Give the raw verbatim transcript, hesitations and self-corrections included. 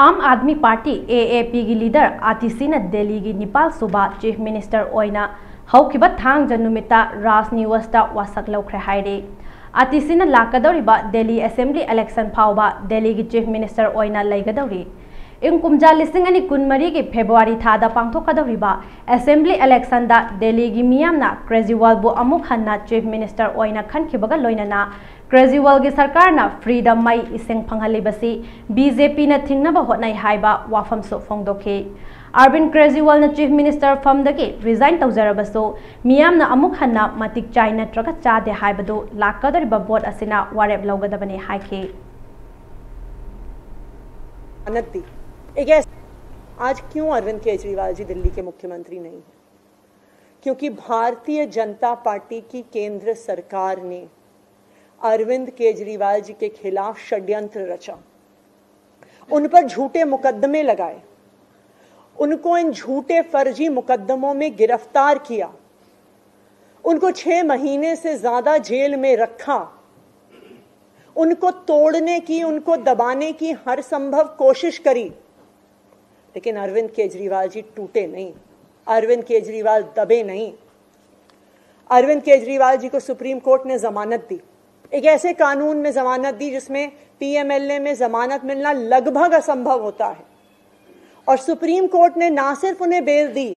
Aam Aadmi party, ꯑꯦ ꯑꯦ ꯄꯤꯒꯤ leader ꯑꯥꯇꯤꯁꯤꯅ ꯗꯦꯜꯂꯤꯒꯤ ꯅꯤꯄꯥꯜ ꯁꯨꯕ ꯆꯤꯐ ꯃꯤꯅꯤꯁꯇꯔ ꯑꯣꯏꯅ ꯍꯧꯈꯤꯕ ꯊꯥꯡꯖ ꯅꯨꯃꯤꯠꯇ ꯔꯥꯖ ꯅꯤꯋꯥꯁꯇ ꯋꯥꯁꯛ ꯂꯧꯈ꯭ꯔꯦ ꯍꯥꯏꯔꯦ꯫ ꯑꯥꯇꯤꯁꯤꯅ ꯂꯥꯛꯀꯗꯧꯔꯤꯕ ꯗꯦꯜꯂꯤ ꯑꯦꯁꯦꯝꯕ꯭ꯂꯤ ꯏꯂꯦꯛꯁꯟ ꯐꯥꯎꯕ ꯗꯦꯜꯂꯤꯒꯤ ꯆꯤꯐ ꯃꯤꯅꯤꯁꯇꯔ ꯑꯣꯏꯅ ꯂꯩꯒꯗꯧꯔꯤ꯫ ꯏꯪ ꯀꯨꯝꯖꯥ ꯂꯤꯁꯤꯡ ꯑꯅꯤ ꯀꯨꯟꯃꯔꯤꯒꯤ ꯐꯦꯕ꯭ꯔꯨꯋꯥꯔꯤ ꯊꯥꯗ ꯄꯥꯡꯊꯣꯛꯀꯗꯧꯔꯤꯕ ꯑꯦꯁꯦꯝꯕ꯭ꯂꯤ ꯏꯂꯦꯛꯁꯟꯗ ꯗꯦꯜꯂꯤꯒꯤ ꯃꯤꯌꯥꯝꯅ ꯀ꯭ꯔꯦꯖꯤꯋꯥꯜꯕꯨ ꯑꯃꯨꯛ ꯍꯟꯅ ꯆꯤꯐ ꯃꯤꯅꯤꯁꯇꯔ ꯑꯣꯏꯅ ꯈꯟꯈꯤꯕꯒ ꯂꯣꯏꯅꯅ ꯀ꯭ꯔꯦꯖꯤꯋꯥꯜꯒꯤ ꯁꯔꯀꯥꯔꯅ ꯐ꯭ꯔꯤꯗ ꯃꯩ ꯏꯁꯤꯡ ꯐꯪꯍꯜꯂꯤꯕꯁꯤ ꯕꯤ ꯖꯦ ꯄꯤꯅ ꯊꯤꯡꯅꯕ ꯍꯣꯠꯅꯩ ꯍꯥꯏꯕ ꯋꯥꯐꯝꯁꯨ ꯐꯣꯡꯗꯣꯛꯈꯤ꯫ ꯑꯔꯕꯤꯟ ꯀ꯭ꯔꯦꯖꯤꯋꯥꯜꯅ ꯆꯤꯐ ꯃꯤꯅꯤꯁꯇꯔ ꯐꯝꯗꯒꯤ ꯔꯤꯖꯥꯏꯟ ꯇꯧꯖꯔꯕꯁꯨ ꯃꯤꯌꯥꯝꯅ ꯑꯃꯨꯛ ꯍꯟꯅ ꯃꯇꯤꯛ ꯆꯥꯏ ꯅꯠꯇ꯭ꯔꯒ ꯆꯥꯗꯦ ꯍꯥꯏꯕꯗꯨ ꯂꯥꯛꯀꯗꯧꯔꯤꯕ ꯚꯣꯠ ꯑꯁꯤꯅ ꯋꯥꯔꯦꯞ ꯂꯧꯒꯗꯕꯅꯤ ꯍꯥꯏꯈꯤ꯫ जमानत दी। एक ऐसे आज क्यों अरविंद केजरीवाल जी दिल्ली के मुख्यमंत्री नहीं है? क्योंकि भारतीय जनता पार्टी की केंद्र सरकार ने अरविंद केजरीवाल जी के खिलाफ षड्यंत्र रचा, उन पर झूठे मुकदमे लगाए, उनको इन झूठे फर्जी मुकदमों में गिरफ्तार किया, उनको छह महीने से ज्यादा जेल में रखा, उनको तोड़ने की, उनको दबाने की हर संभव कोशिश करी, लेकिन अरविंद केजरीवाल जी टूटे नहीं, अरविंद केजरीवाल दबे नहीं। अरविंद केजरीवाल जी को सुप्रीम कोर्ट ने जमानत दी, एक ऐसे कानून में जमानत दी जिसमें पीएमएलए में जमानत मिलना लगभग असंभव होता है, और सुप्रीम कोर्ट ने ना सिर्फ उन्हें बेल दी,